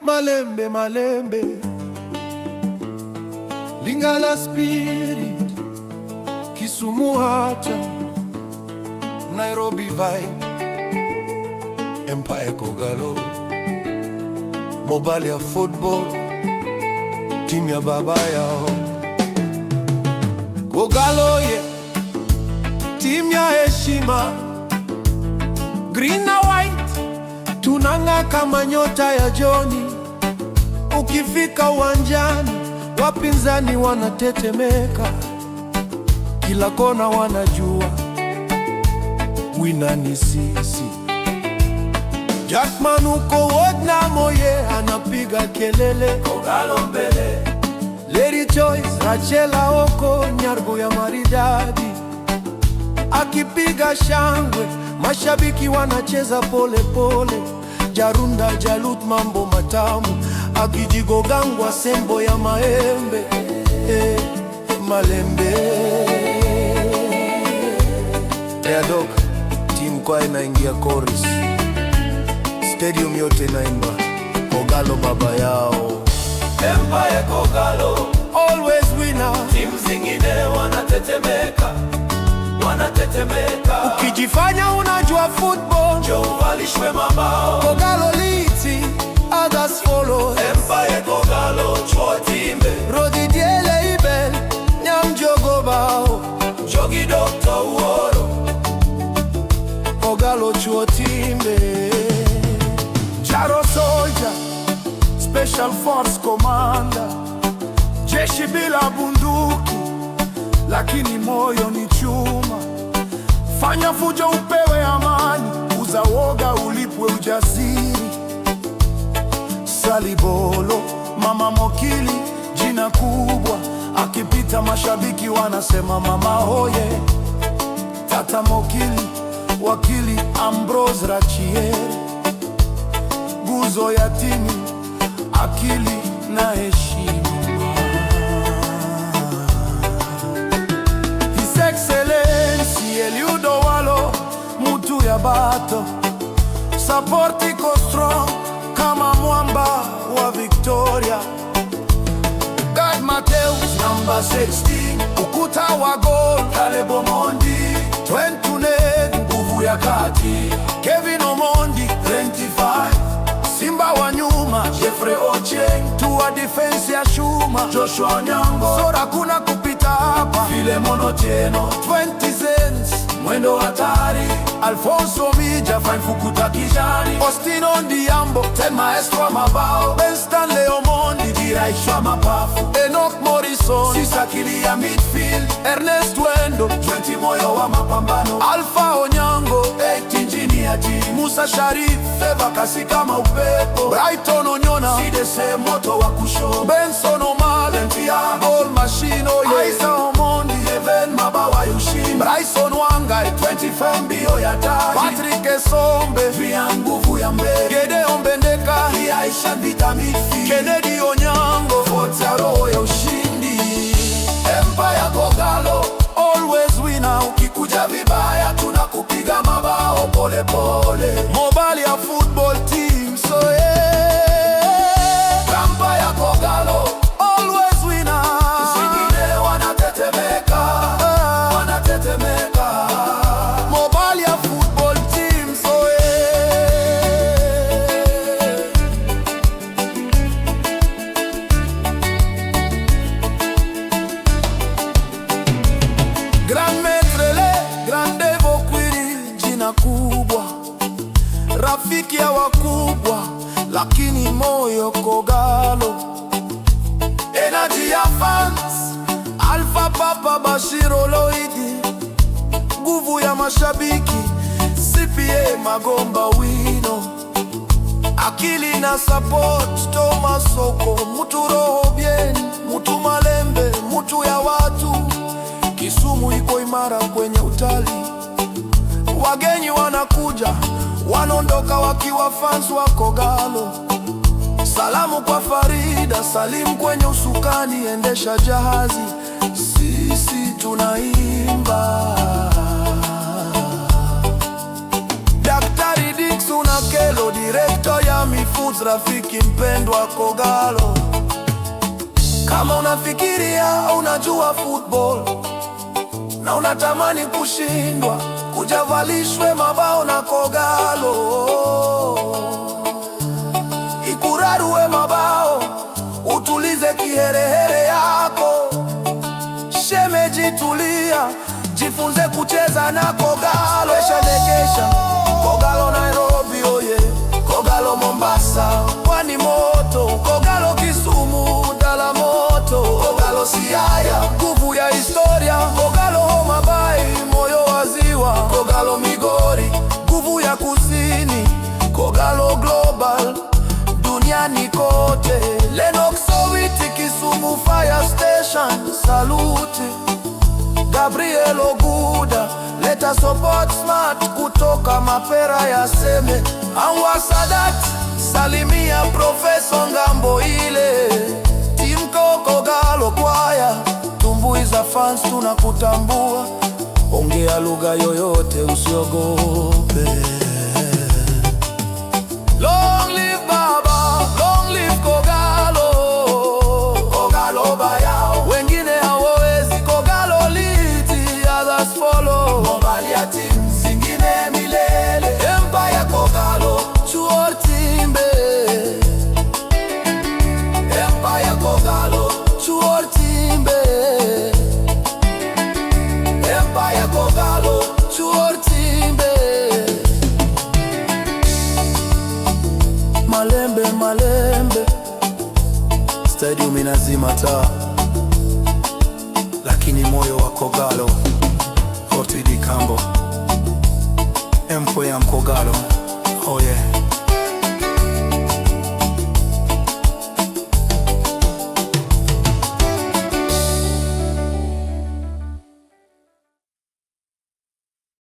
Malembe malembe, Lingala Spirit, Kisumu Hata, Nairobi Vibe, Empire Kogalo, Mobali ya football, team ya baba yao. Kogalo ye, team ya heshima, green na white, tunang'aa kama nyota ya jioni. Ukifika uwanjani, wapinzani wanatetemeka, kila kona wanajua winner ni sisi. Jackman uko na moye anapiga kelele, Kogalo mbele, Lady Choice Rachel Aoko nyargo ya maridadi, akipiga shangwe, mashabiki wanacheza pole pole. Jarunda Jalut mambo matamu, akijigogangwa sembo ya maembe eh, malembe. Teadok team kwa inaingia chorus, stadium yote inaimba Kogalo baba yao, Empire Kogalo, always winner. Timu zingine wanatetemeka, wanatetemeka. Ukijifanya unajua football, Njoo uvalishwe mabao. Kogalo leads, others follow. Empire Kogalo, chuo timbe, Rodi Diele Ibel, Nyamjogo bao, Jogi Dr. Uoro, Kogalo chuo timbe. Jaro Soldier, Special Force Commander, jeshi bila bunduki, lakini moyo ni chuma. Fanya fujo upewe amani, uza woga ulipwe ujasiri. Salibolo, Mama Mokili, jina kubwa, akipita mashabiki wanasema mama hoye. Tata Mokili, wakili Ambrose Rachier, nguzo ya timu, akili na heshima. His Excellency Eliud Owalo, mutu ya bato, support iko strong kama mwamba wa Victoria. Gad Mateus number 16, ukuta wa goal, Caleb Omondi, 29, nguvu ya kati, Kevin Omondi 25, Simba wa nyuma, Jeffrey Ochieng, tua defense ya chuma, Joshua Onyango, Sora kuna kupita hapa, Filemon Otieno, 20 cents, mwendo hatari, Alfonso Mija, Fine Fukuta kijani, Austin Ondiambo, Ten maestro wa mabao, Ben Stanley Omondi, Diraishwa mapafu, Enoch Morrison, Sisakili ya midfield, Ernest Wendo, 20 moyo wa mapambano, Alpha Onyango, 8 injini ya team, Musa Sharif, Feva kasi kama upepo, Brighton Onyona, Sidese moto wa kusho, Benson Omale, Tia, Goal Machine, oh yeah. Isa Omondi, Even mabawa yushindi, Bryson Wangai, 25 mbio ya taji, Patrick Esombe, Via nguvu ya mbele, Gedeon Bendeka, Aisha vita midfield, Kennedy Onyango, Forza roho ya ushindi, Empire Kogalo, always winner. Ukikuja vibaya tunakupiga mabao pole pole. Mobali ya football team, so yeah. Empire Kogalo, Always winner. zingine wanatetemeka, wanatetemeka. Mobali ya football team, so yeah. Grand Maître Le Grande Bokwiri, jina kubwa, rafiki ya wakubwa, lakini moyo Kogalo. Energy ya fans, Alpha Papa Bashir Oloidi, nguvu ya mashabiki, CPA Magomba Wino, akili na support Thomas Soko, mutu roho bien, mutu malembe, mutu ya watu. Kisumu iko imara kwenye utalii, wageni wanakuja, wanaondoka wakiwa fans wa Kogalo. Salamu kwa Farida Salim kwenye usukani, endesha jahazi, sisi tunaimba. Daktari Dixon Jackson Akelo, director Yummy Foods, rafiki mpendwa Kogalo. Kama unafikiria unajua football na unatamani kushindwa, kuja uvalishwe mabao na Kogalo, ikurarue mabao, utulize kiherehere yako. Shemeji tulia, jifunze kucheza na Kogalo. Special Kogalo Nairobi, oye, Kogalo Mombasa, Pwani moto, Kogalo Kisumu, Dala moto, Kogalo Siaya, nguvu ya historia, Kogalo Homa Bay, moyo wa ziwa, Kogalo Migori, nguvu ya kusini, Kogalo Global duniani kote. Lennox Owiti, Kisumu Fire Station, salute. Gabriel Oguda, leta support smart kutoka mapera ya Seme. Anwar Sadat, salimia Professor Ngambo ile. Team Kogalo Kwaya, tumbuiza fans tunakutambua. Ongea lugha yoyote usiogope. Long live Baba, long live Kogalo. Kogalo bayao, wengine hawawezi. Kogalo lead, others follow. Mobalia team zingine milele. Empire Kogalo, chuor timbe. Empire Kogalo, chuor timbe. Empire Kogalo, chuor timbe. Malembe malembe, stadium inazima taa, lakini moyo wa Kogalo Otidi Kambo Empire Kogalo, oh yeah.